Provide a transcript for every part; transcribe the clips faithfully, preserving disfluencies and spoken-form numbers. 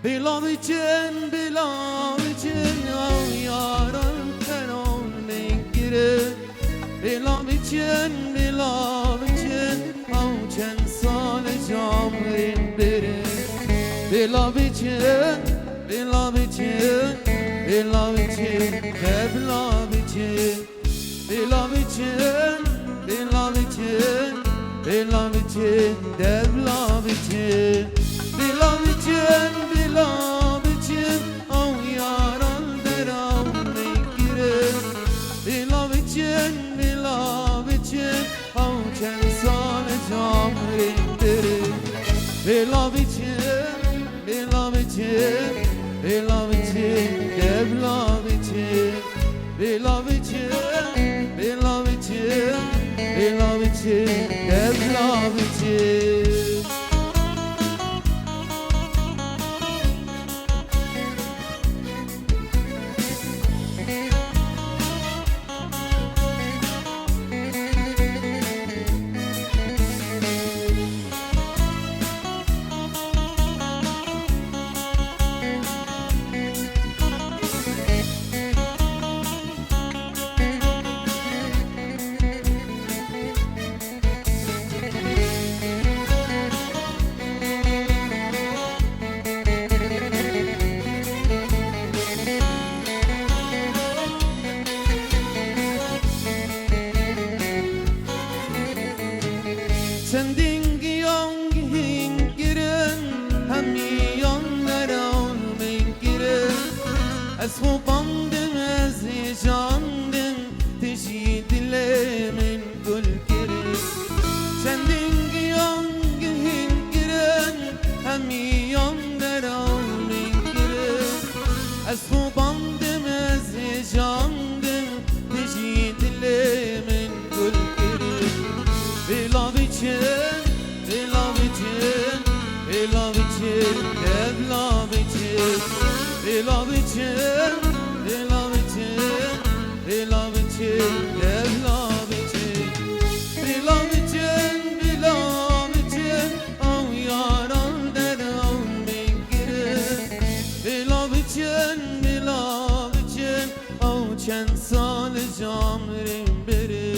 Bêla biçin, bêla biçin, ew yaran xeran min kirin. Bêla biçin, bêla biçin, ew çend sal camrên birin. Bêla biçin, bêla biçin, bêla biçin, de bila biçin. Bêla biçin, bêla biçin, bêla biçin, de bila biçin. Bêla biçin, bêla biçin, ew yaran dera min kirin. Bêla biçin, bêla biçin, ew çend sal camrên birin. Bêla biçin, bêla biçin, bêla biçin, de bila biçin. Bêla biçin, bêla biçin, bêla biçin, de bila biçin. Çendin giyan gihîn kirin, hemiyan neran min kirin. Ez xwe bandim, ez hêjandim, tu jî dilê min gul kirin. Çendin giyan gihîn kirin, hemiyan neran min kirin. Ez xwe bandim, ez hêjandim, tu jî dilê min gul kirin. Bêla biçin, bêla biçin, bêla biçin, de bila biçin. Bêla biçin, bêla biçin, bêla biçin, de bila biçin. Bêla biçin, bêla biçin, ew yaran dera min kirin. Bêla biçin, bêla biçin, ew çend sal camrên birin.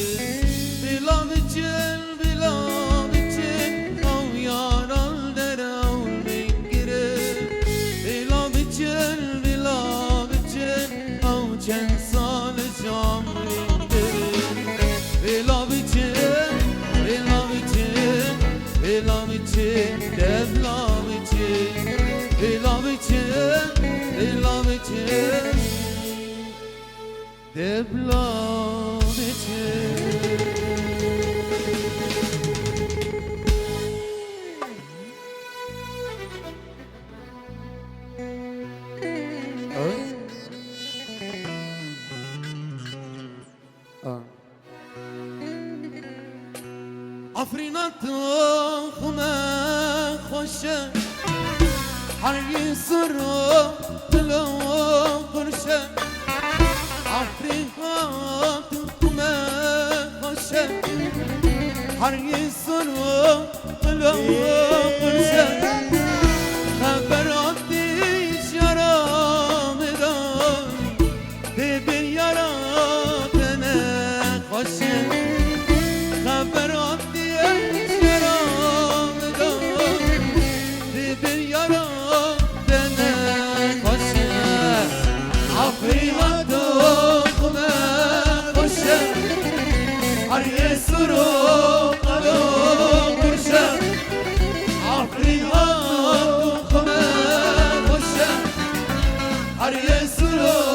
Bêla biçin, bêla biçin, ew yaran dera min kirin. Bêla biçin, bêla biçin, ew çend sal camrên birin. Bêla biçin, bêla biçin, bêla biçin, de bila biçin. Bêla biçin, bêla biçin, de bila biçin. Afrîna tu xwe me xweş e, herî sor û dilo xweş e. Afrîna tu xwe me xweş e, herî sor û dilo xweş e. Xebera te ji yara me de, dê bêyara te nexweş e. Xebera te ji yara me de, dê bêyara te nexweş e. Afrîna tu xwe me xweş e, herî sor û dilo xweş e. Afrîna tu xwe me xweş e, herî sor û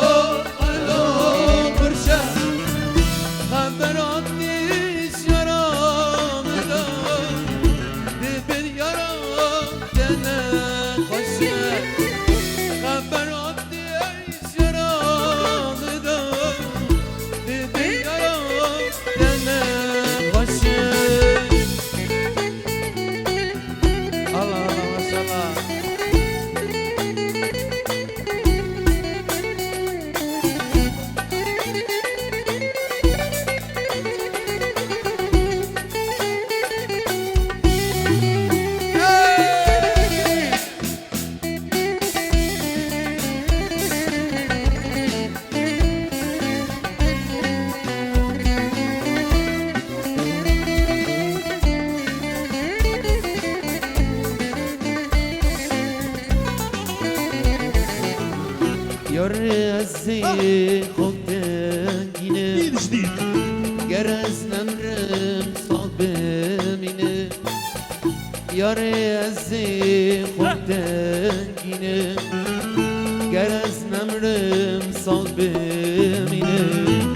dilo xweş e. Xebera te ji yara me de, dê bêyara te nexweş e. Xebera te ji yara me de, dê bêyara te nexweş e. Yarê ez ê xok tengînim. Ger ez nemrim sal bimînim. Yarê ez ê xok tengînim. Ger ez nemrim sal bimînim.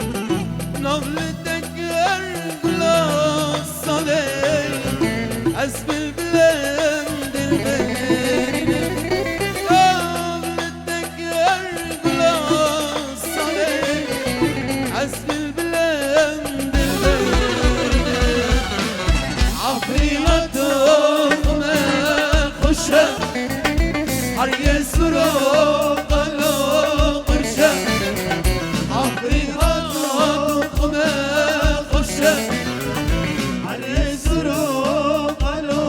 Nav li te ger gula salê. Ez bilbilem dilberînim. Nav li te ger gula salê. Ez bilbilem dilberînim. Afrîna toxme xweş e. Her yê suro qalo qirş e. Afrîna toxme xweş e. Her yê suro qalo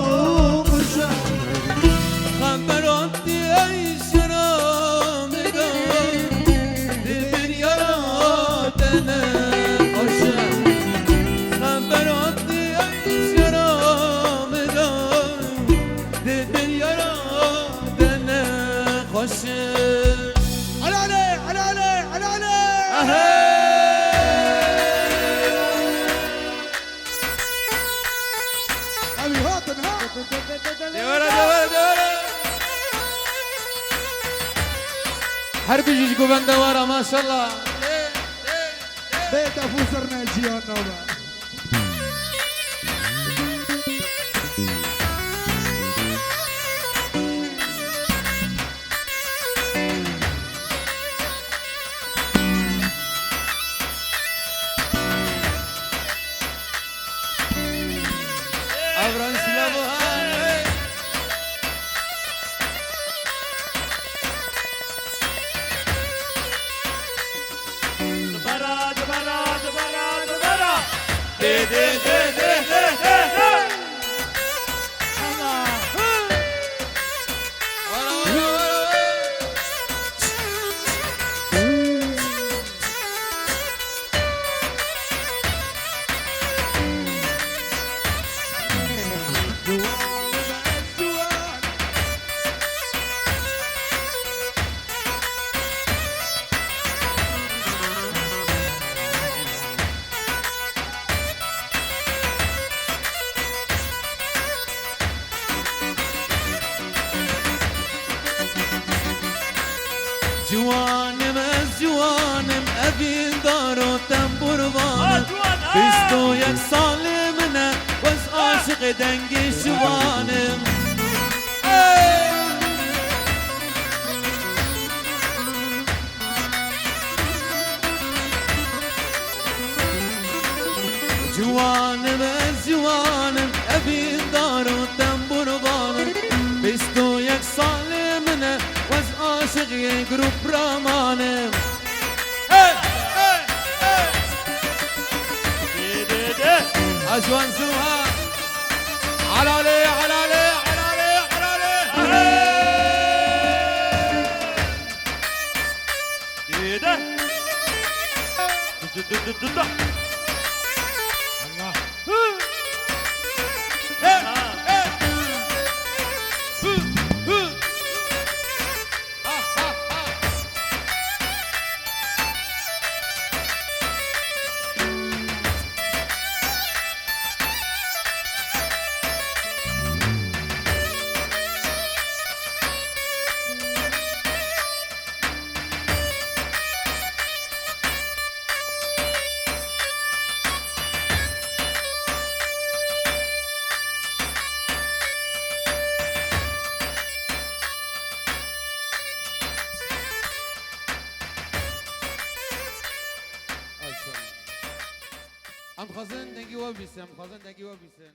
qirş e. Xeber hatî ey şera min de. Dilber yara te ne xweş e. Xeber hatî ey şera min de. Dilber yara te ne xweş e. Helal e, helal e, helal e. Ehe! Ew ê hatin, ha? Dewere, dewere, dewere. Her bijî ji govende wara, maşallah. Bê tefû zirne ciyan nabe. Evren Silavuhan, hey! Dibara, dibara, dibara, dibara. Dê, dê, dê. Ciwanim ez ciwanim, evîndar û tembûrvan im. Bîst û yek salê min e, ez aşiqê dengê şivan im. Hey! Ciwanim ez ciwanim, evîndar û tembûrvan im. Bîst û yek salê min e, ez aşiqê grûp Raman im. Hey, hey, hey. Dê, dê, dê. A ciwan ziwa. Helalê, helalê, helalê, helalê. Hey! Dide. Du, du, du, du, du, du. Allah. Hı. He, he. Hı, hı. Ha, ha, ha. Em dixwazin dengî we bîsin, em dixwazin dengî we bîsin.